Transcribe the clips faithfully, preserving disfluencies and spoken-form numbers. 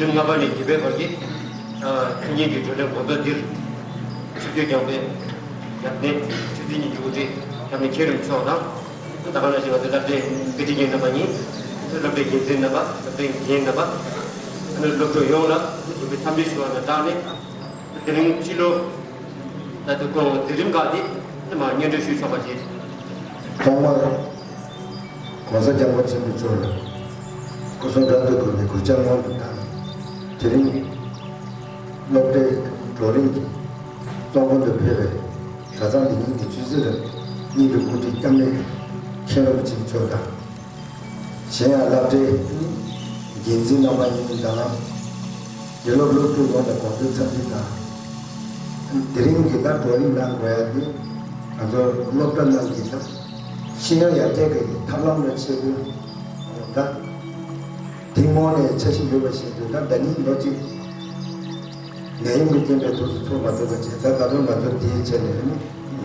ལྔ་པ་ནས་བརྒྱད་པའི་བར་གྱི་མཚན་སྙན་གྱི་གྲོས་འདེབས་འགོ་འཛུགས་འདིར་ཆིབས་བསྒྱུར་བསྐྱངས་པའི་རྒྱབ་སྡེ་ཆུ་ཚོད་གཉིས་ཀྱི་དབུ་ཁྲིད་ཁྱབ་མི་མཁན་རིན་མཆོག་དང་། ད་ག་ནང་བཞིན་ང་ཚོའི་སློབ་གྲྭའི་དཔེ་ཁྲིད་མཁན་རྣམ་པ་གཉིས། སློབ་གྲྭའི་འགན་འཛིན་རྣམ་པ། སློབ་གྲྭའི་འགན་རྣམ་པ། སློབ་ཕྲུག་ཡོངས་ལ་སློབ་གྲྭའི་འཚམས་འདྲི་ཞུ་བ་དང་སྦྲགས་ནས། དེ་རིང་ཕྱི་ལོ་ད་ལྟ་ཁོང་འཛིན་རིམ་ཁག་དེ་མར་སྙན་སྒྲོན་ཞུས་ཆོག་པ་བྱས། ཐོག་མར་༸གོང་ས་༸སྐྱབས་མགོན་ཆེན་པོ་མཆོག་ལ་སྐུ་གསུང་ཐུགས་དང་འཁོར་བའི་གུས་ཕྱག་སྔོན་དུ་བཏང་། དེ་རིང་སློབ་གྲྭའི་བགྲོ་གླེང་གི་གཙོ་འགོ་དུ་ཕེབས་པའི་གྲྭ་ཚང་འདི་ཉིད་ཀྱི་ཆུ་ཚོད་གཉིས་ཀྱི་དབུ་ཁྲིད་ཁྱབ་མི་མཁན་རིན་པོ་ཆེ་མཆོག་དང་། གཞན་ཡང་སློབ་གྲྭའི་འགན་འཛིན་རྣམ་པ་གཉིས་དང་། དགེ་སློབ་སློབ་ཕྲུག་ཡོངས་ལ་དགོངས་དོན་འཚམས་འདྲི་དང་། དེ་རིང་གི་ད་བགྲོ་གླེང་གནང་དགོས་ཡ་དེ་ང་ཚོ་སློབ་གྲྭ་ནང་གི་ད་ཤེས་ཡོན་ཡར་རྒྱས་ཀྱི་ཐབས་ལམ་ལ་ཆེད་དུ་ད་ཐུན་མོང་ནས་འཆར་གཞི་ཡོད་པ་བཞིན་དུ་ད་ཟླ་ཉིན་ལོ་གཅིག་ནད་ཡམས་ཀྱི་རྐྱེན་པས་ཐུགས་སུ་ཚོར་མ་ཐུབ་པ་བྱས། ད་ད་དུང་ང་ཚོ་དེའི་ཆེད་ནས་ནི་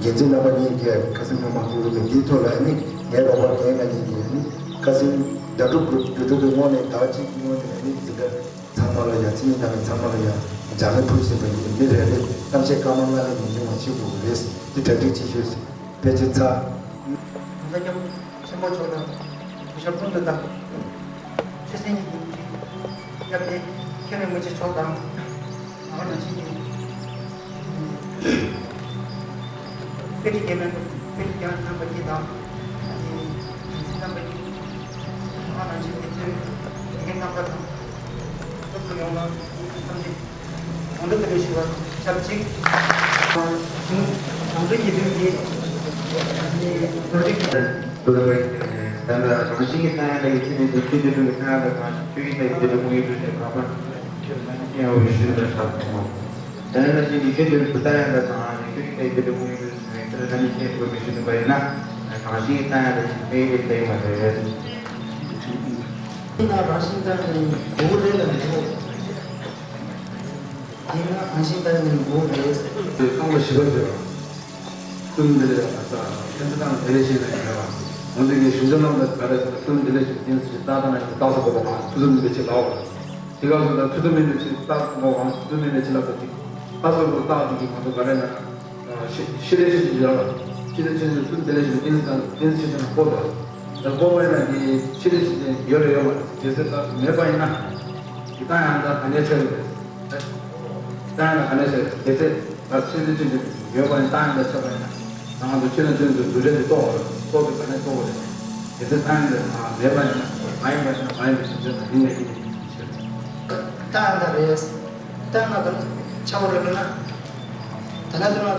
འགན་འཛིན་རྣམ་པ་གཉིས་ཀྱིས་ཁ་སང་ཉི་མ་ཐུག་གི་འདུག་འདིའི་ཐོག་ལ་ནི་ངའི་རོགས་པ་རྒན་ལགས་གཉིས་ཀྱིས་ནི་ཁ་སང་ཟླ་དྲུག་གི་དུས་དྲུག་གི་སྔོན་ནས་ཟླ་བ་གཅིག་གི་སྔོན་ནས་ནི་འཛིན་གྲྭ་ཚང་མ་ལ་ཡང་འཚེ་མེད་ནང་ཚང་མ་ལ་ཡང་སྦྱར་ནས་ཕུལ་ཟིན་པ་ཡིན། མི་རེ་རེ་གཏམ་བཤད་སྐར་མ་ལྔ་ལས་མི་འབྱུང་བ་ཞིག་དགོས་ཀྱི་རེད། འདི་གྲ་སྒྲིག་བྱེད་ཤོག་ཟེར། ཕལ་ཆེར་ཚར། ཆེན་པོ་མཆོག་དང་སྐུ་ཞབས་ཀུན་ཏུ་དང་། ཆོས་སེང་གི་སྐྱབས་རྗེ་མཁན་རིན་པོ་ཆེ་མཆོག་དང་། ང་ནང་བཞིན་གྱི་དཔེ་ཁྲིད་རྒན་མོ་དཔེ་ཁྲིད་རྒན་རྣམ་པ་གཉིས་དང་། འཛིན་རྣམ་པ་གཉིས། ང་ནང་བཞིན་གྱི་གཙོས་རྒན་རྣམ་པ་དང་། སློབ་ཕྲུག་ཡོངས་ལ་འཚམས་འདྲི། གོང་དུ་དེ་ལས་ཞུ་བ་ཆབས་ཅིག་གྲོང་ཚོ་ཡིད་དུ་འགྱེད་རྡོ་རིང་གི། ད་ལྟ་རང་བཞིན་གྱི་ཐ་སྙད་ལ་ཡིད་ཆེས་མེད་ཀྱང་ཆོས་ཀྱི་ཐ་སྙད་ལ་གང་ཞིག་ཆོས་ཀྱི་ཐ་སྙད་ལ་གང་ཞིག་ཆོས་ཀྱི་ཐ་སྙད་ལ་དངོས་ཡོད་དུ་ཞེས་གང་མ་ཆོས་ཀྱི་ཐ་སྙད་ཡང་བའི་ཤུལ་ལ་བཞག་པ་མོ། ད་ལྟ་ཞིག་ཡིད་ཆེས་མེད་ཀྱང་ཐ་སྙད་ལ་གང་ཞིག་ཆོས་ཀྱི་ཐ་སྙད་ལ་དངོས་ཡོད་དུ་ཞེས་ཐ་སྙད་ཆེན་པོ་མི་ཤེས་ནུས་པ་ཡིན་ན། གང་ཞིག་ཐ་སྙད་ལ་ཞིག་ཕན་ཡོན་ལས་མ་རེད། ཡིན་ན་རང་བཞིན་ཐ་སྙད་ལ་མགོ་བོ་རེད་ལ་མི་འགྲོ། ཡིན་ན་རང་བཞིན་ལྟར་ནི་མགོ་རེད། ཁམས་ལ་ཞི་བ་ཟེར་བ། གསུམ་འདི་ལས་ཨ་ཙ་ཁྱེད་ཚོ་དང་དེ་ལས་ཤེས་ན་ཡིན་ལ། འོན་ཏེ་ངས་ཞུ་འདོད་ལམ་ལ་ག་རེ་ཟེར་ན། གསུམ་འདི་ལས་ཤེས་ཏིང་སི་ཏག་ཏག་ན་ཞིག་ཏག་ས་གོ་བ་གང་ཚུལ་ཚུལ་འདི་ཆེ་ལའོ། དེ་ག་ཚོད་ད་ཚུལ་ཚུལ་མིན་འདི་ཆེ་ཏག་ས་གོ་གང་ཚུལ་ཚུལ་མིན་འདི་ཆེ་ལ་གོ་ཅིག་ཏག་ས་གོ་ཏག་འདི་གི་གང་ཚོད་ག་རེ་ན། ཤི་ཤི་རེ་ཤི་ཅིག་ཡོད་ལ། ཤི་རེ་ཤི་ཅིག་གསུམ་འདི་ལས་ཤེས་ཏིང་སི་ཏང་ཏིང་སི་ཆེ་ཆེ་ན་གོ་ལ། ད་གོ་བ་ཡིན་ན་འདི་ཤི་རེ་ཤི་ཅིག་ཡོད་རེ་ཡོད་མ་རེད། རྗེས་སུ་ད་མེད་པ་ཡིན་ན། འདི་ཏང་ཡང་ད་ག་ནས་ཆགས་ཡོད་རེད། ད་ཡང་ན་ག་ནས་ཟེར་དེ་ཚེ་ད་ཆུ་ཚོད་ཆུ་ཚོད་ཡོད་པ་ནི་ད་ཡང་ད་ཆགས་པ་ཡིན་ན། ང་ཚོ་ཆུ་ཚོད་ཆུ་ཚོད་དུ་རེད་དུ་གཏོགས་པ་རེད། གཏོགས་པའི་ག་ནས་གཏོགས་པ་རེད། དེ་ཚེ་ད་ཡང་ད་མེད་པ་ཡིན་ན་མ་ཡིན་པ་ཆུ་ཚོད་ད་ཡིན་ནས་ཡིན་ནས་ཆུ་ཚོད། ད་ཡང་ད་རེད། ད་ང་ད་ཆགས་པ་རེད་ན། ད་ན་དེ་ན་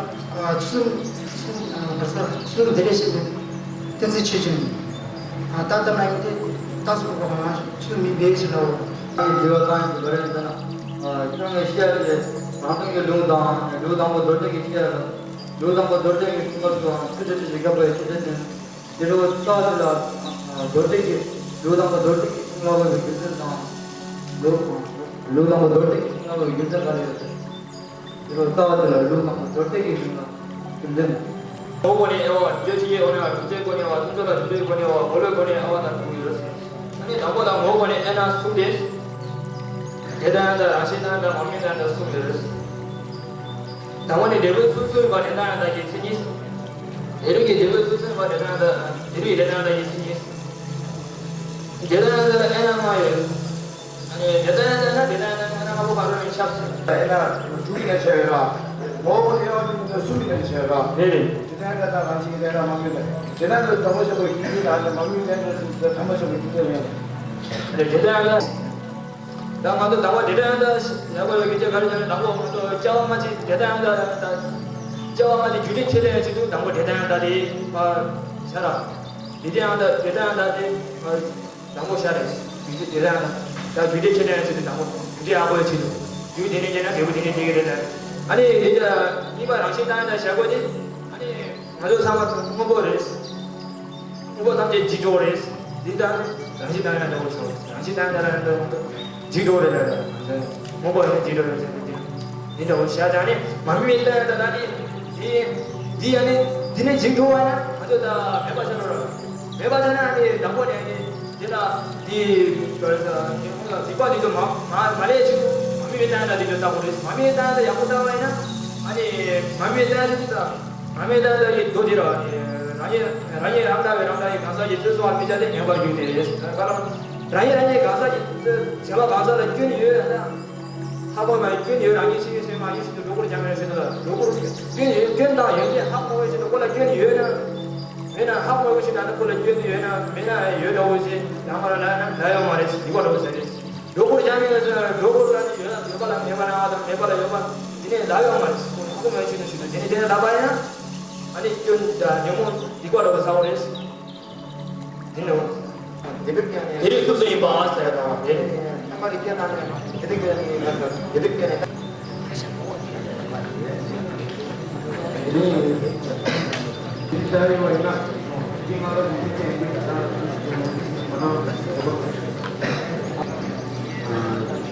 ཆུ་ཚོད་ཆུ་ཚོད་བར་ས་ཆུ་ཚོད་དེ་རེད་ཤེས་དེ་བསྟན་འཛིན་ཆོས་ཅན། ད་ལྟ་ན་ཡིན་ཏེ་ད་སོ་པ་མ་ཆུ་ཚོད་མི་བེད་ཤེས་ལ། ཨ་ནི་དྲི་བ་བཏང་ཡོད་པ་རེད་ཟེར་ན། ཁྱོད་ངས་བཤད་རེད། རང་སྟོང་གི་ལུང་དང་ལུང་དང་པོ་མདོར་བསྡུས་ཀྱི་བཤད་རེད། ལུང་དང་པོ་མདོར་བསྡུས་ཀྱི་གསུང་སྐབས་སུའང་ཆུ་ཚོད་ཆུ་ཚོད་བརྒྱབ་པའི་ཆུ་ཚོད་ཅན། དེ་རུ་རྩ་བ་ལ་མདོར་བསྡུས་ཀྱི་ལུང་དང་པོ་མདོར་བསྡུས་ཀྱི་གསུང་ལ་བའི་རྒྱུ་མཚན་དང་། ལུང་ལུང་དང་པོ་མདོར་བསྡུས་ཀྱི་གསུང་ལ་བའི་རྒྱུ་མཚན་ག་རེ་ཡོད་ཟེར། དེ་ལ་རྩ་བ་དེ་ལ་ལུགས་དང་མདོར་བསྡུས་ཀྱི་གཞུང་ལ་རྒྱུ་མཚན། ངོ་བོ་ནས་དབྱེ་བ། རྒྱུ་ཆོས་ཀྱི་སྒོ་ནས་བ། རྒྱུ་མཚན་སྒོ་ནས་བ། ཚུལ་འཆོས་དང་རྒྱུ་མཚན་སྒོ་ནས་བ། མ་ལུགས་སྒོ་ནས་དབྱེ་བ་དང་གསུམ་ཡོད། ཨ་ནི་དང་པོ་དང་ངོ་བོ་ནས་དབྱེ་ན་གསུམ་སྟེ། དེ་ལྟ་ཡང་དང་། རང་བཞིན་ལྟ་ཡང་དང་། མ་དམིགས་ལྟ་ཡང་དང་གསུམ་ཡོད། དང་པོ་ནི་འབྲས་བུ་ཚུལ་གསུམ་པ་དེ་ལྟ་ཡང་དག་གི་མཚན་ཉིད། འབྲས་བུ་ཀྱི་འབྲས་བུ་ཚུལ་གསུམ་པ་དེ་ལྟ་ཡང་དག་འབྲས་བུའི་དེ་ལྟ་ཡང་དག་གི་མཚན་ཉིད། དེ་ལྟ་ཡང་དག་ལ་དབྱེ་ན་ལྔ་ཡོད། ཨ་ནི་དེ་ལྟ་ཡང་དག་ན་དེ་ལྟ་ཡང་དག་ན་དབྱེ་ན་ལྔ་པོ་ག་རེ་ཡིན་ཁྱབ་ཟེར། དབྱེ་ན་དྲུག་ཡིན་ན་ཆ་ཡོད་ར། ངོ་བོ་དབྱེ་བ་ནི་གསུམ་ཡིན་ན་ཆ་ཡོད་ར། རེད་རེད། དེ་ལྟ་ཡང་དག་དང་རང་བཞིན་གྱི་དབྱེ་ན་མ་དམིགས་པ། དེ་ལྟ་ཡང་དག་དང་པོ་ཆ་བོ་ཡིན་གྱི་དང་དེ་མ་དམིགས་པའི་དབྱེ་ན་ཐ་མ་ཆ་བོ་ཡིན་གྱི་དེ་ཡིན། རེད། དེ་ལྟ་ཡང་དག་ད་ང་ཚོ་དང་པོ་དེ་ལྟ་ཡང་དག་ཡག་པོ་ཡོད་ཀྱི་ཅེས་ག་རེ་བྱས་ན། དང་པོ་ང་ཚོ་སྐྱེ་བ་སྔ་ཕྱི་དེ་ལྟ་ཡང་དག་དང་། སྐྱེ་བ་སྔ་ཕྱི་རྒྱུ་འབྲས་ཁས་ལེན་ཡང་ཆེད་དུ་དང་པོ་དེ་ལྟ་ཡང་དག་དེ་མ་བྱ་ར། དེ་ལྟ་ཡང་དག་དེ་ལྟ་ཡང་དག་དེ་མ། དང་པོ་ཤ་རེད། རྒྱུ་འབྲས་དེ་རང་ད་རྒྱུ་འབྲས་ཁས་ལེན་ཡང་ཆེད་དུ་དང་པོ་རྒྱུ་འབྲས་ཡག་པོ་ཡོད་ཆེད་དུ། རྒྱུ་དེ་ནས་སྐྱེས་ན་འབྲས་བུ་དེ་ནས་སྐྱེ་གི་རེད་ལ། ཨ་ནི་རེད་ད། གཉིས་པ་རང་བཞིན་ལྟ་ཡང་དག་བྱ་དགོས་དེ། ཨ་ནི་ང་ཚོ་ཚང་མ་དངོས་པོ་རེད། དངོས་པོ་ཐམས་ཅད་འཇིག་གྲོལ་རེད། འདི་ལྟར་རང་བཞིན་ལྟ་ཡང་དག་འོ་ཆོག་རང་བཞིན་ལྟ་ཡང་དག་ལ་འཇིག་གྲོལ་རེད་ལ། དངོས་པོ་ཡང་འཇིག་གྲོལ་རེད་ཟེར་ཏེ། འདི་འདྲ་བོ་བྱ་ད་ནི་མ་དམིགས་པའི་ལྟ་ཡང་དག་ལ་ནི། འདི་འདི་ཡང་ནི་འདི་ནི་འཇིག་གྲོལ་བ་ཡང་ང་ཚོ་ད་མེད་པ་ཆགས་འགྲོ་ར། མེད་པ་ཆགས་ན་ནི་དང་པོ་ནས་ནི་འདི་ལ་འདི་ག་རེ་ཟེར། གཟིགས་པ་འདི་ཚོ་མ་མ་མ་ལས་ཅིག་མ་མི་བའི་ལྟ་ཡང་ད་འདི་ཚོ་ལྟ་དགོས་རེད། མ་མི་བའི་ལྟ་ཡང་ད་ཡག་པོ་ལྟ་བ་ཡིན་ན། ཨ་ནི་མ་མི་བའི་ལྟ་ཡང་ད་མ་མི་བའི་ལྟ་ཡང་ད་ཡི་རྡོ་འདི་ར། རང་ཉིད་རང་ཉིད་རང་ལྟ་བའི་རང་ལྟ་ཡི་གང་ཟག་གི་ཚོད་སོང་བ་མི་བྱ་དེ་ངན་པར་གྱུར་ཏེ་རེད། ག་ལ་རང་ཉིད་རང་ཉིད་གང་ཟག་གི་ཚོད་བྱ་བ་གང་ཟག་ལ་སྐྱོན་ཡོད་ཡང་ད། ཧ་གོ་མ་ཡིན་སྐྱོན་ཡོད་རང་ཉིད་ཤེས་ཡོད་སེམས་མ་ཡིན་ཞིག་ཏུ་གྲོགས་པོར་སྦྱང་མེད་ཟེར་ལ་གྲོགས་པོར་སྐྱོན་ཡོད་སྐྱོན་དང་ཡོན་ཏན་ཧ་གོ་བའི་ཆེད་དུ་ཁོ་ལ་སྐྱོན་ཡོད་ན། མེད་ན་ཧ་གོ་བའི་ཆེད་དུ་ཁོ་ལ་སྐྱོན་ཡོད་ན་མེད་ན་ཡོད་འདྲ་བོ་ཞིག་ཡང་མ་ལ་ལ་ཡོད་མ་རེད་ཟེར་གོ་འདྲ་བོ་ཟེར་རེད། གྲོགས་པོར་སྦྱང་མེད་ཟེར་གྲོགས་པོར་ལ་ནི་ཡོད་ན་ཡོད་པ་ལ་མེད་པ་ན་ཨ་དང་མེད་པ་ལ་ཡོད་པ་དེ་ནས་ལ་ཡོད་མ་རེད་ཟེར་གོ་ཧ་གོ་མ་ཡིན་ཆེད་དུ་ཞིག་ཏུ་དེ་ནས་དེ་ནས་ལ་པ་ཡིན་ན་ཨ་ནི་སྐྱོན་དང་ཉོན་མོངས་སྡིག་པ་འདྲ་བོ་ཟ་བ་རེད། དེ་ནི། དེ་རིགས་སྐུ་གསུམ་ཡིན་པ་ཟེར་དང་དེ་ནི། ཨ་མ་རི་སྐད་ནང་ནས་དེ་རིགས་སྐད་ནས་ཡིན་པ་དེ་རིགས་སྐད་ནས།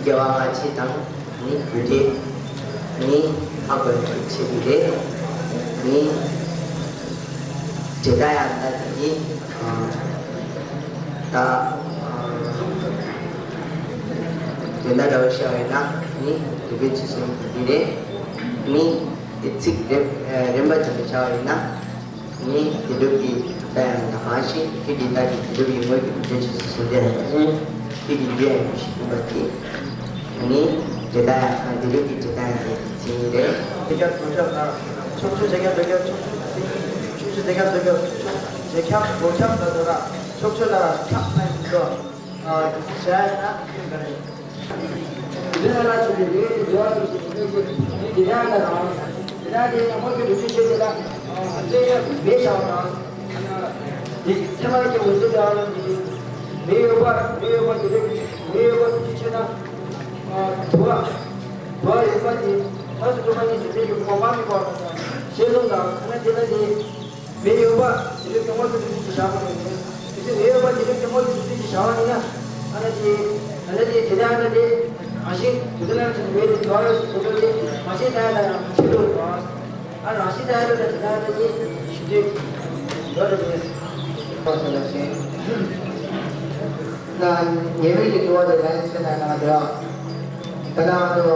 དགེ་བ་ལྔ་བྱེད་དང་། ནི་རྒྱུ་འབྲས། ནི་ཧ་གོ་བའི་ཆེད་དུ་རེད། ནི་དེ་ལྟ་ཡང་ད་དེ་ནི་ད་དོན་དག་འདྲ་བོ་བཤད་པ་ཡིན་ན་ནི་རིག་པའི་ཚུལ་གསུམ་དེ་རེད། ནི་དེ་ཚིག་རེ་རིམ་པ་བྱས་ནས་བྱ་བ་ཡིན་ན། ནི་དེ་སྒྲུབ་ཀྱི་རྟགས་ཡང་དག་གང་ཞིག་ཁྱོད་ཀྱི་རྟགས་ཀྱི་དེ་སྒྲུབ་ཀྱི་དངོས་ཀྱི་དོན་ཆོས་སུ་གསུངས་ཏེ། ཁྱོད་ཀྱི་རྒྱུ་ཡང་ཡོད་ཞེས་གསུངས་པ་དེ། ནི་དེ་ལྟར་ཡང་དེ་སྒྲུབ་ཀྱི་དེ་ལྟར་ཡང་དེ་མཚན་ཉིད་རེད། དེ་ཀྱང་དོན་ཁྱབ་ན་ཕྱོགས་ཆོས་དེ་ཀྱང་དོན་ཁྱབ་ཕྱོགས་ཆོས་ཕྱོགས་ཆོས་དེ་ཀྱང་དོན་ཁྱབ་ཕྱོགས་ཆོས་རྗེས་ཁྱབ་སྒོ་ཁྱབ་ལ་དོ་ར་ཕྱོགས་ཆོས་ལ་ཁྱབ་ན་ཡིན་དོ། དེ་ཚོ་བྱ་ཡིན་ན་ཁྱོད་འདི་རེད། དེ་ལ་ལ་ཆུ་རེ་རེ་རེ་འགྲོ་བ་ཆུ་ཆུ་རེ་རེ་རེ་དེ་ཡང་ལ་རང་དེ་ཡང་དེ་ཡང་མོ་གི་རུ་ཆུ་ཆེ་དེ་ལ་དེ་ཡང་མེ་ཤ་བ་དང་། དེ་ཚེ་མ་གི་འོ་ཚོད་ཡང་ལ་འདི་མེ་ཡོད་པ་མེ་ཡོད་པ་དེ་རེ་མེ་ཡོད་པ་དེ་ཆུ་ཆེ་ན་དུ་བ་དུ་བ་ཡོད་པ་དེ་ཕ་སུ་དུ་མ་ནི་དེ་དེ་ཡོད་པ་མ་མི་པ་ཤེས་ལུང་དང་ཁ་ན་དེ་ལ་དེ། མེ་ཡོད་པ་དེ་ལས་སྐྱེ་བོ་དེ་ཚོ་བཞག་པ་ཡིན། དེ་ཚོ་མེ་ཡོད་པ་དེ་ལས་སྐྱེ་བོ་དེ་ཚོ་བཞག་པ་ཡིན་ན། ཨ་ན་དེ་ཨ་ན་དེ་དེ་ལས་ཨ་ན་དེ་མ་ཤེས་དེ་ཚོ་ལ་ཚོ་མེ་དེ་འགྲོ་བ་ཡོད་སུ་གོ་ཚོད་དེ་མ་ཤེས་ད་ཡ་ད་ཡང་ཤེས་འགྲོ་རེད་པ། ཨ་རང་ཤེས་ད་ཡ་ད་དེ་ལས་ཨ་ན་དེ་ཤེས་འགྲོ་རེད་པས། ད་ཉེ་བའི་གི་འགྲོ་བ་དེ་ལ་ཡིན་ཟེར་ན་ན་དེ་ཨ་ད་ན་ང་ཚོ།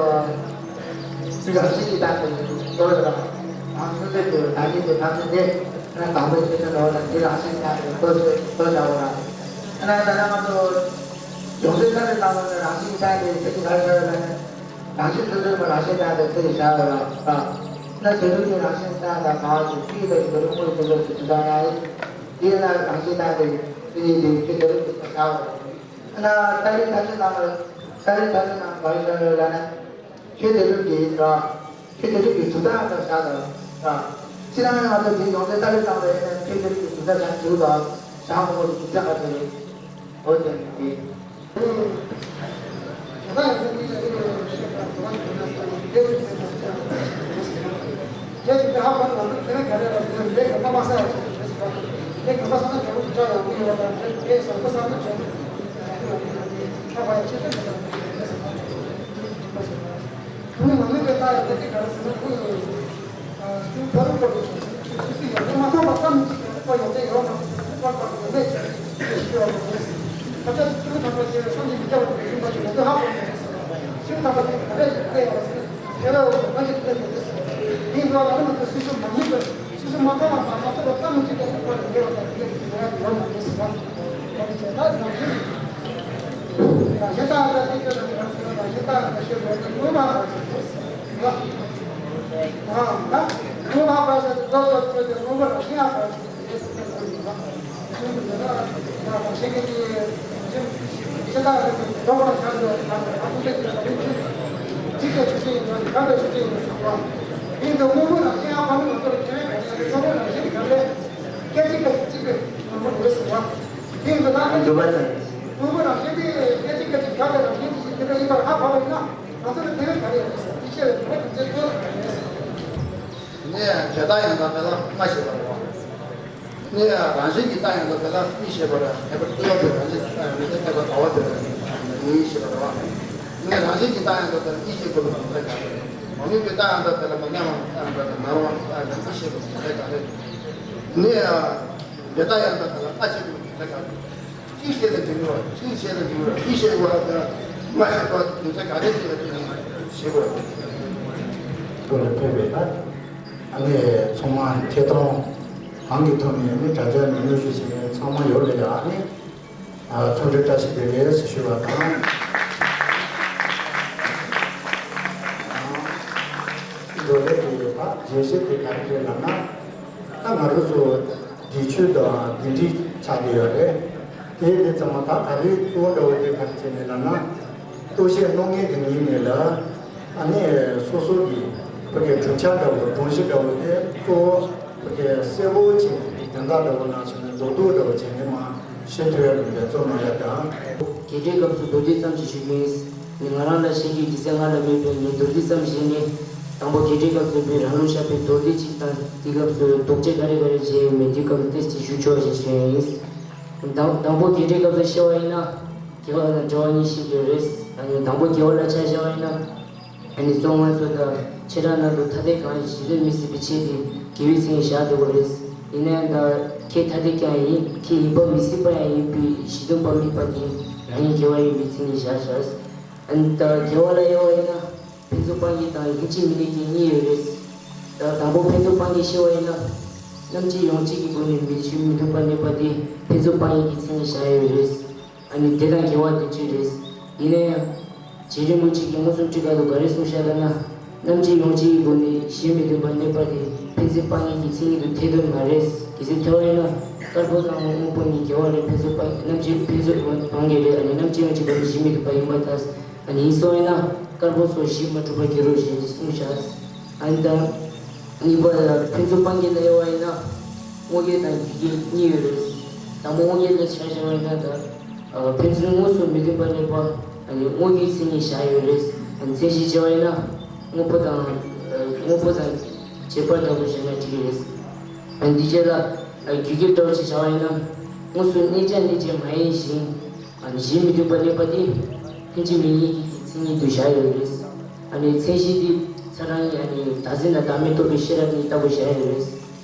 དེ་རང་བཞིན་གྱིས་བཏགས་པའི་རྡོ་ལ་རང་སོ་སོའི་དུ་བདག་ཉིད་དུ་ཐམས་ཅད་དེ་ན་དང་པོའི་ཆོས་ཅན་འདྲ་བ་ལ་དེ་རང་བཞིན་གྱིས་བཏགས་པའི་རྡོ་ཆོས་རྡོ་བྱ་བ་རང་། ཨ་ན་ད་ནང་དུ་ཡོངས་སུ་བཏགས་པའི་ལམ་ལ་རང་བཞིན་གྱིས་བཏགས་པའི་ཚེ་གཅིག་གར་བྱ་བ་ལ་རང་བཞིན་སོ་སོའི་རང་བཞིན་བཏགས་པའི་ཚེ་གཅིག་བྱ་བ་རང་། ན་དེ་རུ་དེ་རང་བཞིན་བཏགས་པ་གང་བ་ཞིག་ཚིག་དང་དེ་རུ་དངོས་དེ་ལ་ཞིག་ཅི་ལྟར་ཡང་ཡིན། དེ་ན་རང་བཞིན་བཏགས་པའི་ཚེ་གཅིག་དེ་ཚེ་དེ་རུ་དེ་བྱ་བ་རང་། ཨ་ན་ད་རེས་ད་ཚེ་ནང་ལ་ད་རེས་ད་ཚེ་ནང་གར་བྱ་བ་ལ་ན། ཁྱོད་དེ་རིགས་ཀྱི་ར། ཁྱོད་དེ་རིགས་ཀྱི་གྲུབ་མཐའ་ལ་བཞག་དང་ར། ཕྱི་ནང་ང་ཚོ་དེ་ཡོངས་ཏེ་ལྟ་ལས་བཏང་བའི་ཁྱོད་དེ་རིགས་ཀྱི་གྲུབ་མཐའ་བཞག་འཇུག་དང་བཞག་མི་དགོས་ཀྱི་གྲུབ་མཐའ་ག་ཚོད་རེད། འོ་དེ་རེད་དེ། ཁོང་མ་ནུས་པའི་རྟགས་ཡང་དེ་ག་རེ་ཟེར་ན་ཁོ་ཡི་ཁྱོད་ཕ་རོལ་པོ་རེད་ཁྱོད་སུ་སུ་ཡང་ནི་མ་མཐོང་བ་ཙམ་གྱིས་ཀྱང་ཁོ་ཡོང་དེ་ཡོང་མ་ཟེར་ཁོ་པར་པར་ཡོང་མེད་ཀྱང་ཁྱོད་ཤི་བ་མ་རེད། ཁ་ཆ་ཚུལ་ཐམས་ཅད་ཀྱི་བསམ་གྱིས་མི་ཁྱབ་པ་རེད་ཡིན་པ་ཞིག་ང་ཚོས་ཧ་གོ་མེད་ཟེར་བ། ཚུལ་ཐམས་ཅད་ག་རེ་ཡིན་ཏེ་ཡང་ཟེར་ཁྱེད་རང་ངོ་མ་ཞིག་ལས་མི་འདུག་ཟེར། དེའི་འགྲོ་བ་ལ་ནི་ང་ཚོས་སུ་སུ་མ་ནུས་པའི། སོ་སོ་མ་མཐོང་བ་དང་མ་ཐོས་པ་ཙམ་གྱིས་ཀྱང་ཁོ་ལ་ཉེ་བ་དང་དེ་ལས་ཀྱི་ཉེ་བ་ཡོད་མ་རེད་ཟེར་བ། ཡང་ནི་བྱས་ན་རང་བཞིན་རང་བཞིན་བཏགས་ཡང་དག་དེ་ཁྱོད་རང་གི་རང་བཞིན་རང་བཞིན་བཏགས་ཡང་དག་ཤེས་དགོས་ནི་དངོས་མ་རང་བཞིན་རེད་ཟེར་བ། ཨང་ད་དངོས་མ་རང་བཞིན་དེ་རྫོགས་རྫོགས་ཆོས་དེ་དངོས་པོ་རང་བཞིན་ཡང་རང་བཞིན་རེད་ཟེར་བའི་སྐོར་ཡིན་པ། ཆོས་དེ་ལ་རང་བཞིན་གྱི་ཤེས་བདག་རེད་ཟེར་རྫོགས་པར་བྱ་དགོས་པ་དང་ཨ་ཁུ་ཚེ་གཅིག་པའི་ཆོས་ཅན་ཡིན་ན་གང་གི་ཆོས་ཅན་ཡིན་ན་ཟེར་བ། དེ་ཡིན་དུས་དངོས་པོ་རང་བཞིན་ཡང་ཕ་མ་ང་ཚོ་ལ་ཁྱེད་རང་ག་ནས་ཡང་དངོས་པོ་རང་བཞིན་ག་ལས། སྐད་ཅིག་སྐད་ཅིག་གཅིག་པའི་དངོས་པོ་རེད་ཟེར་བ། དེ་ཡིན་དུས་ད་ཁོ་འདུན་པ་ཚར། དངོས་པོ་རང་བཞིན་དེ་སྐད་ཅིག་སྐད་ཅིག་འགག་པའི་རང་བཞིན་དེ་བཞིན་དེ་འདྲ་ཡིན་པར་ཧ་གོ་བ་ཡིན་ན་ང་ཚོ་ལ་དེ་བས་ག་རེ་ཡོད་རེད་ཟེར། དེ་ཤེས་པའི་དོན་དེ་ཚོ་ག་རེ་རེད་ཟེར། ནི་དེ་ལྟ་ཡང་དག་དེ་ལ་ལྔ་ཞེས་པ་རེད་བ། ནི་རང་བཞིན་གྱིས་བཏགས་ཡང་དག་དེ་ལ་གཉིས་ཞེས་པ་རེད། ངེས་པར་དུ་ཡོད་པའི་རང་བཞིན་གྱིས་བཏགས་ཡང་དག་དེ་ལ་ངེས་པར་དུ་ཡོད་པའི་རང་བཞིན་གྱིས་བཏགས་ཡང་དག་དེ་ལ་གཉིས་ཞེས་པ་རེད་བ། ནི་རང་བཞིན་གྱིས་བཏགས་ཡང་དག་དེ་ལ་གཉིས་ཞེས་པ་རེད་བ། མ་དམིགས་པའི་བཏགས་ཡང་དག་དེ་ལ་མ་ནམ་མ་བཏགས་ཡང་དག་དེ་ལ་མ་རུངས་པ་བཏགས་ཡང་དག་གཉིས་ཞེས་པ་རེད་བ། ནི་དེ་ལྟ་ཡང་དག་དེ་ལ་ལྔ་ཞེས་པ་རེད་བ། གཅིག་ཞེས་དང་འབྲིང་བ། གཅིག་ཞེས་དང་འབྲིང་བ། གཉིས་ཞེས་པ་དང་། མ་ཤེས་པ་དུས་ཚོད་ག་རེ་དེ་ལ་དེ་ནས་ཤེས་དགོས། ཁོ་ལ་ཕེབས་པའི་ད་ཨ་ནི་ཚང་མ་ཐད་གཏོང་གང་གི་ཐོག་ནས་ནི་དྲ་རྒྱ་ནས་གནོན་ཤུགས་བྱས་ནས་ཚང་མ་ཡོད་ལ་ཡ་ཨ་ནི། ཚོགས་འདུ་བཀྲ་ཤིས་བདེ་ལེགས་ཞུ་བ་དང་། མདོ་ལས་ཀྱི་ད་རྒྱས་བཤད་དེ་ག་རེ་རེད་ལབ་ན། ད་ང་རང་ཚོ་འབྲེལ་ཆོད་དང་འབྲེལ་འདྲིས་ཆགས་བསྡད་ཡོད་རེད། དེ་དེ་ཚང་མ་ད་ག་རེ་གཙོ་བོ་འདྲ་བོ་དེ་ག་རེ་བྱས་ནས་ལབ་ན། གཏོར་བཤིག་གནང་མཁན་དེ་ཉིད་ནས་ལ། ཨ་ནི་སོ་སོ་གི་བོད་ཀྱི་གྲུབ་ཆ་འདྲ་བོ་སྒྲོམ་གཞི་འདྲ་བོ་དེ་གཙོ་བོ་བོད་ཀྱི་གསལ་པོ་བྱས་ནས་དོན་དག་འདྲ་བོ་ནང་བཞིན་ནས་མདོར་བསྡུས་འདྲ་བོ་བྱས་ནས་མར་བཤད་ཐུབ་ཡ་ལུང་པའི་གཙོ་གནང་ཡ་དང་། གལ་ཏེ་སྐབས་སུ་མདོར་བསྡུས་ཙམ་ཞིག་ཞུ་རྒྱུ་ཡིན། ནི་ང་རང་ལ་བཤད་རྒྱུའི་དུས་ཚོད་སྔར་ལ་མེད་པས་ངས་མདོར་བསྡུས་ཙམ་བཤད་ནས། དང་པོ་གལ་ཏེ་སྐབས་སུ་བོད་རང་ལུགས་ཤ་པའི་མདོར་བསྡུས་གཅིག་དང་དེའི་སྐབས་སུ་དོགས་གཅོད་ག་རེ་ག་རེ་བྱས་ཡོད་མེད་དེའི་སྐབས་ཏེས་ཅིག་ཞུ་ཆོག་ཞེས་ཞུ་ཡ་ཡིན། དང་དང་པོ་གལ་ཏེ་སྐབས་སུ་བཤད་པ་ཡིན་ན། དགེ་བ་དང་འབྲེལ་བ་གཉིས་ཤིག་ཡོད་རེད། ཨ་ནི་དང་པོ་དགེ་བ་ལ་ཆ་བཞག་པ་ཡིན་ན། ཨ་ནི་གཙོ་ང་ཚོ་དང་ཆེ་ཕྲ་ནང་དུ་ཐ་དད་གང་ཞིག་གཞི་རིམ་མི་སྲིད་པའི་ཆེད་དུ་དགེ་བའི་མཚན་ཉིད་བཞག་འདུག་པ་རེད། ཡིན་ན་ཡང་ད་ཁྱེད་ཐ་དད་ཀྱང་ཡིན། ཁྱེད་ཡིན་པ་མི་སྲིད་པ་ཡང་ཡིན་པའི་གཞི་དོན་པ་དམིགས་པ་དེ་རང་ཉིད་དགེ་བ་ཡིན་པའི་མཚན་ཉིད་བཞག་བཞག་ཨ་ནི་ད་དགེ་བ་ལ་དབྱེ་བ་ཡིན་ན། ཕན་ཚུན་སྤང་གི་དང་ལྷན་ཅིག་མི་གནས་ཀྱི་གཉིས་ཡོད་རེད། ད་དང་པོ་ཕན་ཚུན་སྤང་གི་བཤད་པ་ཡིན་ན། རྣམ་བཅད་ཡོངས་གཅིག་གི་སྒོ་ནས་མི་ཞུ་མི་ཐུབ་པ་གནས་པ་དེ་ཕན་ཚུན་སྤང་ཡིན་གྱི་མཚན་ཉིད་བཞག་ཡོད་རེད། ཨ་ནི་དེ་དང་དགེ་བ་དེ་གཅིག་རེད། ཡིན་ན་ཡང་། རྗེ་རིན་པོ་ཆེ་གིས་མངོན་སུམ་ཁྲིད་ཀ་ལ་ག་རེ་གསུངས་བཞག་ལབ་ན། རྣམ་བཅད་ཡོངས་གཅིག་གི་སྒོ་ནས་ཞུ་མི་ཐུབ་པ་གནས་པ་དེ་ཕན་ཚུན་སྤང་ཡིན་གྱི་མཚན་ཉིད་དུ་ཐལ་དོན་མ་རེད། གལ་སྲིད་ཐལ་བ་ཡིན་ན་དཀར་པོ་དང་སྔོན་པོ་གཉིས་དགེ་བ་ལས་ཕན་ཚུན་སྤང་རྣམ་བཅད་ཕན་ཚུན་སྤང་གི་རེད། ཨ་ནི་རྣམ་བཅད་ཡོངས་གཅིག་གི་སྒོ་ནས་ཞུ་མི་ཐུབ་པ་ཡིན་པར་ཐལ། ཨ་ནི་ཡིན་སོང་ཡིན་ན་དཀར་པོ་སོགས་ཞུ་མ་གྲུབ་པར་འགྱུར་རོ་ཞེས་གསུངས་བཞག་ཨ་ནི་ད། གཉིས་པ་ལ་ཕན་ཚུན་སྤང་གི་ལ་དབྱེ་བ་ཡིན་ན། དངོས་འགལ་དང་རྒྱུད་འགལ་གཉིས་ཡོད་རེད། དང་པོ་དངོས་འགལ་ལ་ཆ་བཞག་པ་ཡིན་ན་ད། ཨ་ཕན་ཚུན་དངོས་སུ་མི་མཐུན་པ་གནས་པ། ཨ་ནི་དངོས་འགལ་མཚན་ཉིད་བཞག་ཡོད་རེད། ཨ་ནི་མཚན་གཞི་བྱས་པ་ཡིན་ན། དངོས་པོ་དང་། ཨ་དངོས་པོ་དང་བྱེད་པ་ལྟ་བུ་བཞག་ན་འགྲིག་གི་རེད། ཨ་ནི་འདི་རྗེས་ལ། ཨ་རྒྱུད་འགལ་འདྲ་བོ་ཅིག་བྱ་བ་ཡིན་ན། དངོས་སུ་གནས་བྱ་གནས་བྱེད་མ་ཡིན་ཞིང་། ཨ་ནི་གཞན་མི་མཐུན་པ་གནས་པ་དེ། ལྷན་ཅིག་མི་གནས་ཀྱི་མཚན་ཉིད་དུ་བཞག་ཡོད་རེད། ཨ་ནི་མཚན་གཞི་དེ་ཚ་རང་ཡིན། ཨ་ནི་བདག་འཛིན་དང་བདག་མེད་རྟོགས་པའི་ཤེས་རབ་གཉིས་ལྟ་བུ་བཞག་ཡོད་རེད།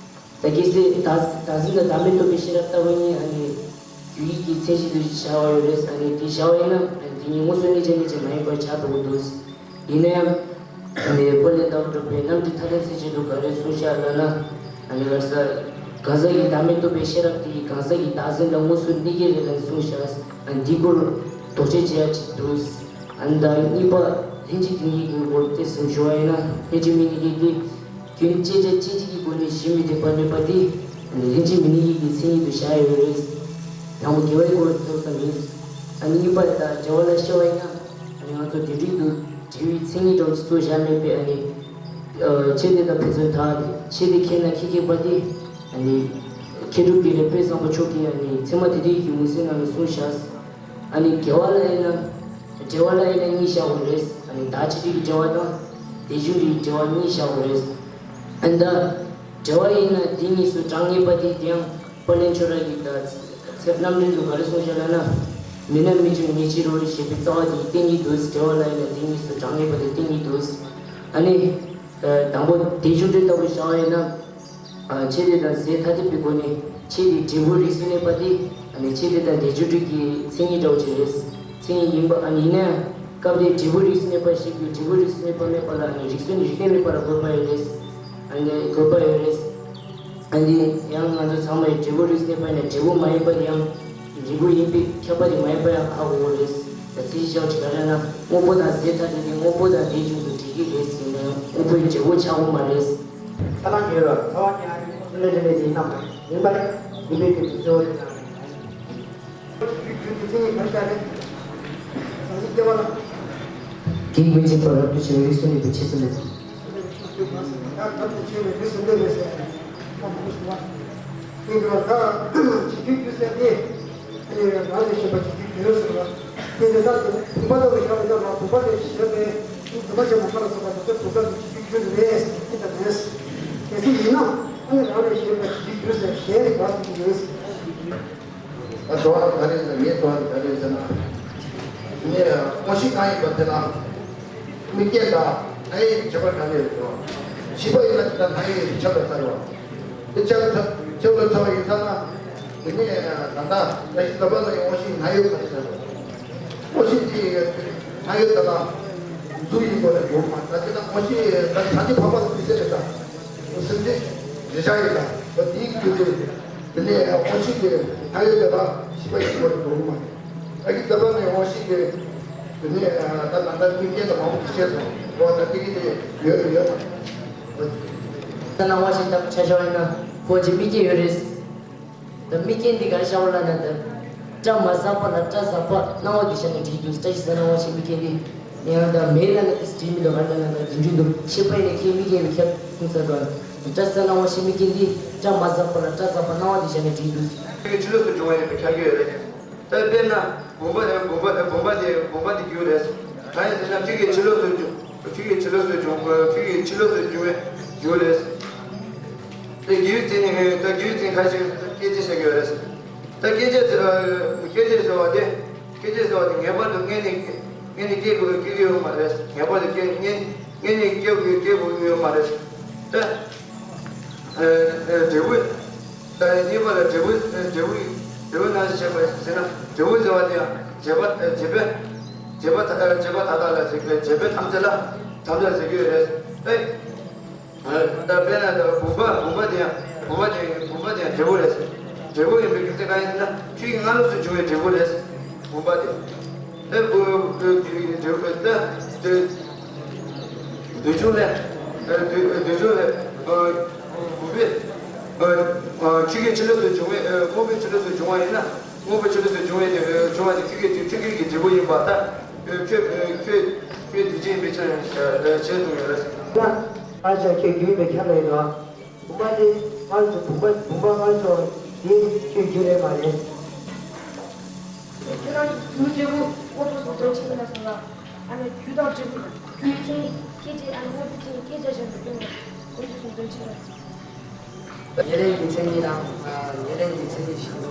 ད་གལ་སྲིད་བདག་བདག་འཛིན་དང་བདག་མེད་རྟོགས་པའི་ཤེས་རབ་ལྟ་བུ་གཉིས་ཨ་ནི་རྒྱུད་ཡིག་གི་མཚན་གཞི་དུ་བཞག་པ་ཡོད་རེད། ཨ་ནི་དེ་བཞག་པ་ཡིན་ན་ཨ་ནི་དེ་གཉིས་དངོས་སུ་གནས་བྱ་གནས་བྱེད་མ་ཡིན་པར་ཆགས་འགྲོ་གི་འདུག་ཡིན་ན་ཡང་། ཨ་ནི་པོ་ལས་ལྡོག་གྲུབ་པའི་རྣམ་འགྲེལ་ཐ་དད་མཚན་བྱེད་དུ་ག་རེ་གསུངས་བཞག་ལབ་ན། ཨ་ནི་གང་ཟག་གང་ཟག་གི་བདག་མེད་རྟོགས་པའི་ཤེས་རབ་དེས་གང་ཟག་གི་བདག་འཛིན་ལ་དངོས་སུ་གནས་ཀྱི་རེད་ལབ་གསུངས་བཞག་ཨ་ནི་འདིའི་སྐོར་དོགས་གཅོད་བྱེད་ཡ་ཅིག་འདུག་ཨ་ནི་ད་གཉིས་པ་ལྷན་ཅིག་དེ་ཉིད་ཀྱི་སྐོར་དེ་གསུངས་ཞུ་བ་ཡིན་ན། ལྷན་ཅིག་མི་གནས་ཀྱི་དེ། རྒྱུན་བཅད་བྱ་གཅིག་གཅིག་གི་སྒོ་ནས་གཞན་མི་མཐུན་པ་གནས་པ་དེ། ཨ་ནི་ལྷན་ཅིག་མི་གནས་ཀྱི་མཚན་ཉིད་དུ་བཞག་ཡོད་རེད། དང་པོ་དགེ་བའི་སྐོར་ཐོག་ཙམ་ཡིན། ཨ་ནི་གཉིས་པ་ད་འབྲེལ་བ་ལ་བཤད་པ་ཡིན་ན། ཨ་ནི་ང་ཚོ་འདི་རིགས་དུ་འབྲེལ་བའི་མཚན་ཉིད་འདྲ་བོ་ཅིག་གཙོ་བཞག་མེད་པས། ཨ་ནི། ཨ་ཆོས་དེ་དག་ཕན་ཚུན་དག་ཆོས་དེ་མཁྱེན་ན་ཁེགས་ཁེགས་པ་དེ། ཨ་ནི། མཁས་གྲུབ་དགེ་ལེགས་དཔལ་བཟང་པོ་མཆོག་གིས་ཨ་ནི་ཚད་མ་དེ་དག་གི་འོད་གསལ་ནང་ལ་གསུངས་བཞག་ཨ་ནི་དགེ་བ་ལ་ཡིན་ན། འབྲེལ་བ་ལ་ཡིན་ན་གཉིས་བཞག་དགོས་རེད། ཨ་ནི་བདག་གཅིག་པུའི་འབྲེལ་བ་དང་། དེ་བཞིན་དུ་འབྲེལ་བ་གཉིས་བཞག་དགོས་རེད། ཨ་ནི་ད། འབྲེལ་བ་ཡིན་ན་དེ་གཉིས་སུ་གྲངས་ངེས་པ་དེ། དེ་ཡང་དཔལ་ལྡན་ཁྱོད་རང་གིས་ད། ཚེ་རྣམ་འདྲེན་དུ་ག་རེ་གསུངས་བཞག་ལབ་ན། མེད་ན་མི་འབྱུང་ངེས་ཕྱིར་རོ་ཞེས་པའི་རྩ་བ་དེ་བསྟན་གྱི་འདུག་འབྲེལ་བ་ལ་ཡིན་ན་དེ་གཉིས་སུ་གྲངས་ངེས་པ་དེ་བསྟན་གྱི་འདུག་ཨ་ནི། དང་པོ་དེ་བཞིན་དུ་ལྟ་བུ་བཞག་པ་ཡིན་ན། ཨ་ཆོས་དེ་དང་ཟད་ཐ་དད་པའི་སྒོ་ནས་ཆོས་དེ་འབྲས་བུ་རིགས་སུ་གནས་པ་དེ། ཨ་ནི་ཆོས་དེ་དང་དེ་བཞིན་དུ་གི་མཚན་ཉིད་འདྲ་བོ་ཅིག་རེད། མཚན་ཉིད་ཡིན་པ་ཨ་ནི་ཡིན་ན་ཡང་། སྐབས་དེར་འབྲས་བུ་རིགས་སུ་གནས་པ་ཞིག་གིས་འབྲས་བུ་རིགས་སུ་གནས་པ་མེད་པ་ལ་ཨ་ནི་རིགས་སུ་རིགས་གནས་མེད་པ་ལ་དགོས་པ་ཡོད་རེད། ཨ་ནི་དགོས་པ་ཡོད་རེད། ཨ་ནི་ཡང་ང་ཚོ་ཚང་མས་འབྲས་བུ་རིགས་སུ་གནས་པ་ཡིན་ན་འབྲས་བུ་མ་ཡིན་པ་དེ་ཡང་། འབྲས་བུ་ཡིན་པས་ཁྱབ་པ་དེ་མ་ཡིན་པ་ཡང་ཧ་གོ་དགོས་རེད། ད་ཚིག་གཞི་བཞག་ཅིག་ག་རེ་ན་དངོས་པོ་དང་ཟད་ཐ་དད་དེ་དངོས་པོ་དང་དེ་བཞིན་དུ་འབྲེལ་གྱི་རེད་ཟེར་ན་ཡང་དངོས་པོའི་འབྲས་བུ་ཆགས་ཀྱི་མ་རེད། ཚ་ལང་ཉེ་བར་ཚ་བ་ཉེ་བ་ཉེ་བ་སུ་ལས་ལས་ལས་ཡིན་ན་མ་ཡིན་པ་རེད། ཡིན་པའི་དེ་དུས་གཙོ་བོ་རེད་ན་རེད། རྒྱུ་རྒྱུ་དེ་ཚིག་ངེས་ག་རེ་བྱ་རེད། ད་ནི་སྐྱེ་བ་ལ། དེའི་སྔོན་གྱི་བར་དུ་ཕྱིན་རིགས་སུ་གནས་པའི་ཆོས་སུ་མེད། ད་ད་དུ་ཕྱིན་པའི་རིགས་སུ་གནས་པའི་ཟེར་ཡ་རེད། ད་མ་གོ་སོང་བ། དེ་འདྲ་ད་ཇི་ལྟར་རྒྱུ་ཟེར་ཏེ། དེ་ནས་རང་ལས་གཞན་པ་ཇི་ལྟར་རྒྱུ་ཟེར་བ། དེ་འདྲ་ད་དེ་ནི་བུམ་པ་ལྟ་བུ་བཞག་པ་ཡིན་ན་བུམ་པ་ལས་གཞན་པའི་བུམ་པ་ཅན་མ་ཁ་ལ་སོགས་པ་དེ་ཚོ་བུམ་པ་ལས་ཇི་ལྟར་རྒྱུ་རེད་ཟེར་ཏེ་ད་དེ། གལ་སྲིད་ཡིན་ན་ཨ་ནི་རང་ལས་གཞན་པ་ཇི་ལྟར་རྒྱུ་ཟེར་གཞན་རིག་པ་ཟེར་གྱི་ཡོད། ད་འགྲོ་བ་དེ་ག་རེ་ཟེར། ངའི་འགྲོ་བ་དེ་ག་རེ་ཟེར་ན། ངས་དངོས་གཞི་གང་ཡིན་པ་དེ་ལ། དམིགས་རྐྱེན་དང་ན་ཡི་ཁྱད་པར་ག་རེ་ཡོད་འགྲོ། བྱིས་པ་ཡིན་ན་དེ་ལྟར་ན་ཡི་ཁྱད་པར་ཚར་བ། དེ་ཁྱད་པར་ཚར་ཁྱད་པར་ཚར་བ་ཡིན་ཙང་ན། དེ་ནས་ད་ལྟ་བཀྲ་ཤིས་བདེ་ལེགས་ལ་ཡང་དངོས་གཞི་ན་ཡོད་ག་རེ་ཟེར་རོ། དངོས་གཞི་དེ་ ཐ་ཡོད་ད་ལ་འཛུགས་ཡིན་པ་རེད་འགྲོ་མ་ད་ཅི་ན་ཨོ་ཤི་ད་སངས་རྒྱས་འཕགས་པ་ལ་དུས་ཚོད་རེད་ད། སེམས་ཅན་རེ་ཆགས་ཡིན་ད་ད་དེའི་རྒྱུ་དེ་དེ་ནས་ཨོ་ཤི་གི་ཐ་ཡོད་ད་ལ་ཤི་བ་ཡིན་པ་རེད་འགྲོ་མ་ད་གི་ད་ལ་ནས་ཨོ་ཤི་གི་དེ་ནས་ད་ད་ད་ཀུན་མཁྱེན་ད་མང་པོ་ཞིག་བཤད་སོང་འོ་ད་དེ་གི་དེ་ཡོད་རེད་ཡོད་མ། ད་ན་ཨོ་ཤི་ད་ཆ་ཆ་ཡིན་ན་ཁོ་ཅི་མི་སྐྱེ་ཡོད་རེད། ད་མི་རྒན་འདི་ག་རེ་བྱ་བ་ལབ་ན་ད། སྐྲ་མ་ཟག་པ་ལ་སྐྲ་ཟག་པ་སྣང་བ་འདི་བཞག་ནས་བྲིས་འདུག་སྐྲ་ཞིག་ཟ་སྣང་བ་ཞིག་མི་རྒན་འདི། ཡང་ད་མེད་ལབ་ན་ཏིས་བྲིས་མི་འདུག་ག་ལབ་ན་ད་འདི་འདྲ་འདུག་ཤེས་པ་ཡིན་ན་ཁྱེད་མི་རྒན་འདི་ཁྱབ་གསུངས་ཚར་འགྲོ། སྐྲ་ཟ་སྣང་བ་ཞིག་མི་རྒན་འདི་སྐྲ་མ་ཟག་པ་ལ་སྐྲ་ཟག་པ་སྣང་བ་འདི་བཞག་ནས་བྲིས་འདུག་ཁྱོད་ཀྱི་ཕྱི་ལོགས་སུ་འབྱུང་བ་ཡིན་པས་ཁྱབ་ཀྱི་ཡོད་རེད། ད་དཔེར་ན་བུམ་པ་བུམ་པ་བུམ་པ་དེ་བུམ་པ་དེ་རྒྱུ་རེད། གང་ཡིན་ཟེར་ན་ཁྱོད་ཀྱི་ཕྱི་ལོགས་སུ་འབྱུང་ཁྱོད་ཀྱི་ཕྱི་ལོགས་སུ་འབྱུང་ཁྱོད་ཀྱི་ཕྱི་ལོགས་སུ་འབྱུང་བའི་རྒྱུ་རེད། ད་རྒྱུའི་རྩིས་ནི་ད་རྒྱུའི་རྩིས་ཁ་ཤས་སྐད་ཆ་བཤད་ཀྱི་ཡོད་རེད། ད་སྐད་ཆ་ཟེར་སྐད་ཆ་ཟེར་བ་དེ་སྐད་ཆ་ཟེར་བ་དེ་ངེས་པར་དུ་སྔོན་ནས་སྔོན་ནས་སྐྱེ་དགོས་སྐྱེ་གི་ཡོད་མ་རེད། ངེས་པར་དུ་སྐྱེ་སྔོན་སྔོན་ནས་སྐྱེ་དགོས་སྐྱེ་དགོས་ཀྱི་ཡོད་མ་རེད། ད་འབྲས་བུ་ད་གཉིས་པ་ལ་འབྲས་བུ་འབྲས་བུ་འབྲས་བུ་ནང་བཞིན་བྱས་པ་ཟེར་ན་འབྲས་བུ་ཟེར་བ་དེ་ཡང་རྗེས་པ་རྗེས་པ་རྗེས་པ་རྗེས་པ་མཐའ་དག་ལ་ཟེར་གི་རྗེས་པ་ཐམས་ཅད་ལ་ཐམས་ཅད་ཟེར་གི་ཡོད་རེད། ད་དཔེར་ན་ད་བུམ་པ་བུམ་པ་དེ་ཡང་བུམ་པ་དེ་བུམ་པ་དེ་ཡང་འབྲས་བུ་རེད། འབྲས་བུ་ཡིན་པའི་རྒྱུ་མཚན་གང་ཡིན་ཟེར་ན་ཆོས་ཀྱི་སྔ་ལོགས་སུ་འབྱུང་བའི་འབྲས་བུ་རེད། བུམ་པ་དེ། ད་བུ་བུ་འབྲས་བུ་ད་དེ་འདོད་ཆུང་ལས་འདོད་འདོད་ཆུང་ལས་བུམ་པའི་ཆོས་ཀྱི་ཕྱི་ལོགས་སུ་འབྱུང་བའི་དངོས་པོའི་ཕྱི་ལོགས་སུ་འབྱུང་བ་ཡིན་ན་དངོས་པོའི་ཕྱི་ལོགས་སུ་འབྱུང་བའི་འབྱུང་བ་དེ་ཆོས་ཀྱི་ཆོས་ཀྱི་འབྲས་བུ་ཡིན་པ་ད་ཁྱོད་ཁྱོད་ཁྱོད་དེ་ཅི་ཡིན་པའི་ཕྱིར་ཞེས་གསུངས་ཡོད་རེད། ཨ་ཅག་ཁྱོད་རྒྱུད་པའི་ཁྱབ་ལས་ཡོད། བུམ་པ་དེ་སྔར་གྱི་བུམ་པ་བུམ་པ་སྔར་གྱི་དེ་ཁྱོད་རྒྱུད་རེད་མ་རེད། ཁྱེད་རང་གི་རྒྱུད་འབྲས་བུ་དངོས་པོ་སོགས་དོན་གཅིག་ཡིན་ན་སོང་ལ། ཨ་ནི་རྒྱུ་དང་འབྲས་བུ་རྒྱུའི་མཚན་ཉིད་སྐྱེད་བྱེད་ཨ་ནི་དངོས་པོའི་མཚན་ཉིད་སྐྱེད་བྱ་གཞན་དུ་སྟོན་ནས་དངོས་པོ་སོགས་དོན་གཅིག་ཡིན་ན། ཉེར་ལེན་གྱི་མཚན་ཉིད་དང་ཉེར་ལེན་གྱི་མཚན་ཉིད་ཞེས་པ་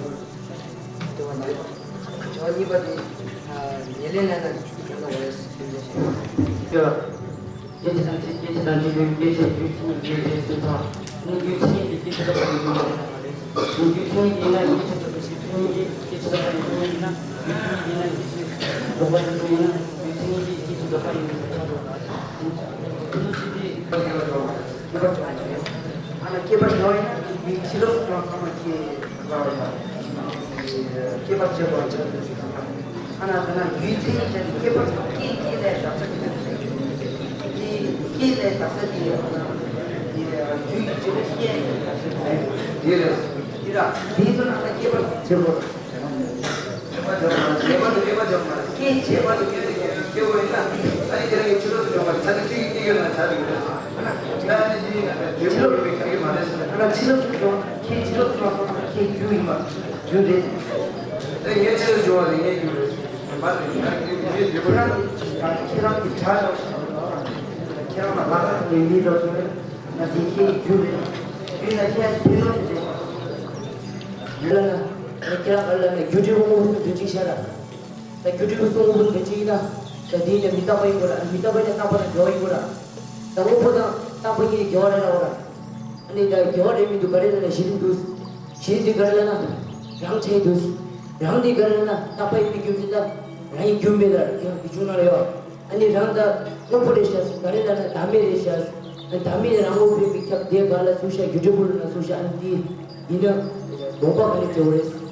དེ་བ་ན་ཡོད། བྱ་བ་གཉིས་པ་དེ་ཉེར་ལེན་ལ་ན་རྒྱུ་ཡོད་ན་བ་རེད་ཟེར་གྱི་འདུག་སྐྱེད་བྱེད་དང་འབྲས་སྐྱེད་བྱེད་དང་འབྲས་བུའི་སྐྱེད་བྱེད་རྒྱུའི་མཚན་ཉིད་རྒྱུའི་རྗེས་སུ་འཚོ། ནི་རྒྱུའི་མཚན་ཉིད་ཀྱི་སྐྱེད་བྱེད་པ་ཡིན་པ་རེད། རྒྱུའི་མཚན་ཉིད་ཡིན་ན་རྒྱུའི་ཆེད་དུ་རྒྱུའི་མཚན་ཉིད་ཀྱི་སྐྱེད་བྱེད་པ་ཡིན་ན་རྒྱུའི་མཚན་ཉིད་ཡིན་ན་རྒྱུའི་ཆེད་དུ་ལྡོག་པ་ཡིན་ན་རྒྱུའི་མཚན་ཉིད་ཀྱི་སྐྱེད་བྱེད་ལྡོག་པ་ཡིན་པ་ཆགས་འགྲོ་བ་རེད། ཨ་ན་སྐྱེད་པ་བྱུང་བ་ཡིན་ན་དེའི་ཕྱི་ལོགས་སུ་ཡང་ཚང་མ་སྐྱེ་དགོས་པ་དང་། སྐྱེད་པ་བྱེད་པ་བྱ་དགོས་ཟེར་བ་དང་། ཨ་ན་ད་ན་རྒྱུའི་མཚན་ཉིད་ཅན་སྐྱེད་པ་སྐྱེད་སྐྱེད་ལས་བཞག་ཚད་ཀྱི་ཚད་ཀྱི་སྐྱེད་ལས་བཞག་ཚད་ཀྱི་ཨ་ན་རྒྱུའི་སྐྱེད་པ་སྐྱེད་ལས་བཞག་ཚད་ཀྱི་ཚད་ཀྱི་དེ་རེད། དེ་ར་དེའི་ཚོ་ན་ད་སྐྱེད་པ་བྱེད་དགོས། སྐྱེད་པ་བྱེད་པ་ལ་སྐྱེད་པ་བྱེད་པ་སྐྱེད་བྱེད་པ་ལ་སྐྱེད་སྐྱེད་པ་ཡིན་ན་ཨ་ནི་ཁྱེད་རང་གི་ཕྱི་ལོགས་སུ་འབྱུང་བ་ཚ་ནི་ཁྱེད་ཀྱི་སྐྱེད་ཡོད་ན་ཆ་དུས་རེད། ད་ནི་འདི་འདི་ལོ་རིག་པའི་ཁྱད་ཀྱི་མ་རེད་ཟེར་ན། ད་ཕྱི་ལོགས་སུ་འབྱུང་ཁྱེད་ཕྱི་ལོགས་སུ་མ་སོང་ན་ཁྱེད་རྒྱུ་ཡིན་པ་རྒྱུ་རེད། ད་ངས་ཕྱི་ལོགས་སུ་འབྱུང་བ་ལས་ངས་རྒྱུ་རེད་ཟེར་མ་རེད། ད་ངས་རྒྱུ་རེད། ཁྱེད་རང་གི་ད་ཁྱེད་རང་གི་གྲྭ་ལ་ཁྱེད་རང་ལ་ལག་ཁ་ནས་མི་འགྲོ་དུས་ན་དེ་ཁྱེད་རྒྱུ་རེད། རྒྱུ་ན་ཁྱེད་ཕན་ནོ་རེད། ཡོད་ན་ཁྱེད་རང་ག་ལ་ནས་རྒྱུ་འབྲས་བུ་དངོས་པོ་སུ་འདོད་ཅིག་ཤར་ར། ད་རྒྱུ་འབྲས་བུ་གསུམ་པོ་འདི་གཅིག་ཡིན་ན། ད་དེ་ཡིན་ན་མི་རྟག་པ་ཡིན་དགོས་ར། མི་རྟག་པ་ཡིན་ན་རྟག་པ་དང་འགལ་བ་ཡིན་དགོས་ར། ད་དངོས་པོ་དང་རྟག་པ་གཉིས་འགལ་བ་རེད་ལབ་ར། ཨ་ནི་ད་འགལ་བ་རེད་མི་འདུག་ག་རེ་ལབ་ན་གཞི་རིམ་འདུག་གཞི་རིམ་འདི་ག་རེ་ལབ་ན་རང་ཆས་འདུག་རང་འདི་ག་རེ་ལབ་ན་རྟག་པ་ཡིན་པའི་རྒྱུ་མཚན་ད་རང་ཡིན་རྒྱུ་མེད་ལ་ཡང་འདི་བྱུང་ན་ལ་ཡོད། ཨ་ནི་རང་ད་དངོས་པོ་རེད་ཤག་ག་རེ་ལབ་ན་བདག་མེད་རེད་ཤག་བདག་མེད་ནི་རང་དངོས་པོ་ཡིན་པའི་ཁྱབ་བདེ་ག་ལ་ཚུགས་ཤག་རྒྱུ་འབྲས་བུ་ལ་ན་ཚུགས་ཤག་ཨ་ནི་འདི་ཡིན་ན་དགོངས་པ་ག་རེ་བྱེད་དགོས་རེད།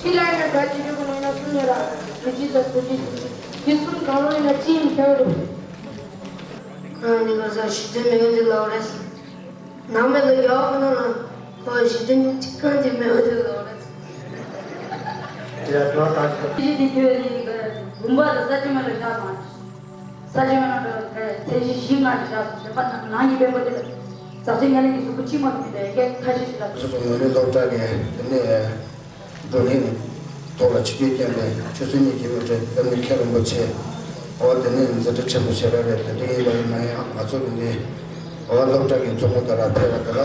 ཕྱི་ལ་ཡིན་ན་དགྲ་གཅིག་གཅོད་ཀྱི་ནང་ན་གསུམ་ཡོད་ར། གཟི་བརྗིད་དང་གཟི་བརྗིད་གཟི་བརྗིད་འདི་གསུམ་གང་རུང་ཡིན་ན་གཅིག་ཡིན་ཁྱད་པར་འདུག་ཨ་ནི་ག་ས་ཞི་བདེ་མེད་འདི་ལའོ་རེད། ནང་མི་ལ་རྒྱལ་བ་ཁོ་ན་ལ་ཁོ་ཞི་བདེ་གཅིག་གང་གཅིག་མེད་པ་དེ་ལའོ་རེད། ཡ་གྲོགས་དང་། ཞི་བདེ་ཁྱོད་ནི་བུམ་པ་དང་ས་ཆེན་མ་ལ་བཞག་དང་། ས་ཆེན་མ་ལ་ཚད་གཞི་བཞི་ལྔ་ཞིག་བཞག་སོང་། བདེན་པ་ནང་གི་བེམ་པོ་དེ་ལ་ཟག་བཅས་ཉེར་ལེན་གྱི་གཟུགས་པོ་གཅིག་མ་གཏོགས་མེད་པའི་སྐད་ཁ་ཤས་ཤིག་ལ། སོ་སོ་ངོས་ནས་སློབ་གྲྭ་གི་དེ་ནས། བགྲོ་གླེང་ཐོག་ལ་ཆིབས་བསྒྱུར་བསྐྱངས་པའི་ཆོས་སྲིད་གཉིས་ཀྱི་དབུ་ཁྲིད་བསྟན་པའི་མཁན་རིན་པོ་ཆེ། འོ་དེ་ནས་འཛིན་གྲྭ་ཆེན་པོ་ཞེ་དྲག་རེད། དེ་འདྲ་ཡིན་པ་ཡིན་ན་ཡང་ང་ཚོ་གི་འདི་འོ་སློབ་གྲྭ་གི་མཚོ་སྔོན་དུ་ར་ཕེབས་པ་དེ་ལ་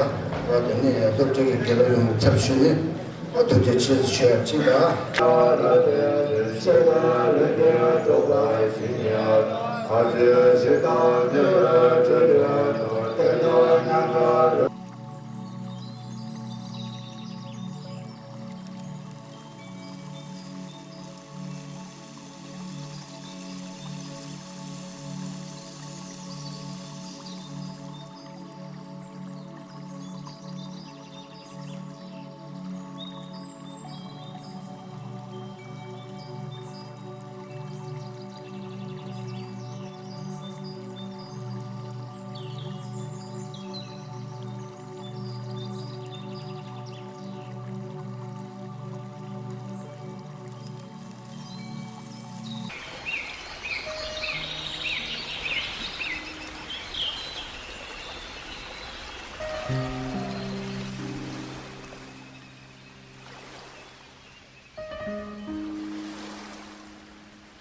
འོ་དེ་ནས་སློབ་གྲྭ་གི་དགེ་སློབ་ཡོངས་ལ་ཚབ་ཞུས་ནས་འོ་ཐུགས་རྗེ་ཆེ་ཞུ་ཡ་གཅིག་ལ།